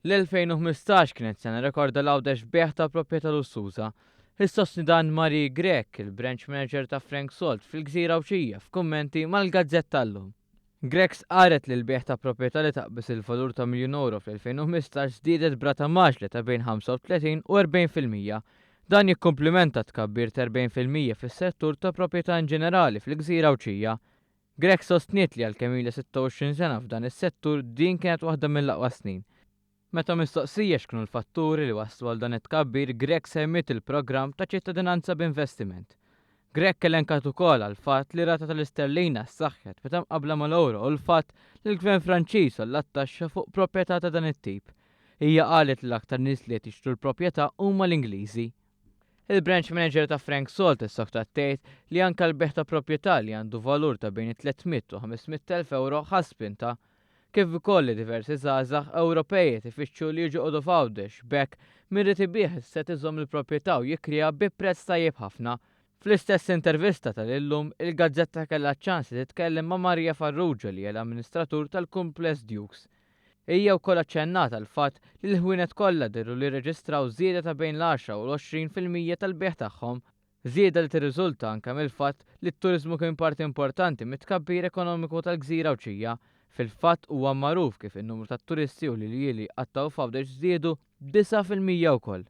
L-2015 kienet sena rekord għal Għawdex f'bejgħ ta' proprjetà lussuża. Issostni dan Marie Grech, il-branch manager ta' Frank Salt fil-Gżira Għawdxija f'kummenti mal-gazzetta Illum. Grech stqarret li l-bejgħ ta' proprjetà li taqbeż il-valur ta' miljun ewro fl-2015 żdiedet b'rata mgħaġġla ta' bejn 35 u 40%. Dan jikkumplimenta t-tkabbir ta' 40% fis-settur ta' proprjetà inġenerali fil-Gżira Għawdxija. Grech sostniet li għalkemm ilha 26 sena f'dan is-settur din kienet waħda mill-aqwa snin. Meta mistoqsija x'kienu l-fatturi li wasslu għal dan it-tkabbir Grech semmiet il-programm ta' ċittadinanza b'investiment. Grech elenkat ukoll għall-fatt li r-rata tal-isterlina ssaħħet meta mqabbla mal-ewro u l-fatt li l-Gvern Franċiż għolla t-taxxa fuq proprjetà ta' dan it-tip. Hija qalet li l-aktar nies li qed jixtru l-proprjetà huma l-Ingliżi. Il-branch manager ta' Frank Salt issoktat tgħid li anke l-bejgħ ta' proprjetà li għandu valur ta' bejn it-300 u 500 elf ewro ħa spinta. Kif ukoll li diversi żgħażagħ Ewropej qed ifittxu li jiġu joqogħdu f'Għawdex b'hekk min ried ibigħ issa qed iżomm il-proprjetà u jikriha bi prezz tajjeb ħafna. Fl-istess intervista tal-ILLUM, il-gazzetta kellha ċ-ċans li titkellem ma' Maria Farrugia li hija l-amministratur tal-kumpless Dukes. Hija wkoll aċċennat għall-fatt li l-ħwienet kollha dehru li rreġistraw żieda ta' bejn l-għaxra u l-20% tal-bejgħ tagħhom, żieda li tirriżulta anke mill-fatt li t-turiżmu kien parti importanti mit-tkabbir ekonomiku tal-gżira Għawdxija. Fil-fatt huwa magħruf kif in-numru ta' turisti u l-iljieli li jqattgħu f'Għawdex żdiedu b'9% wkoll.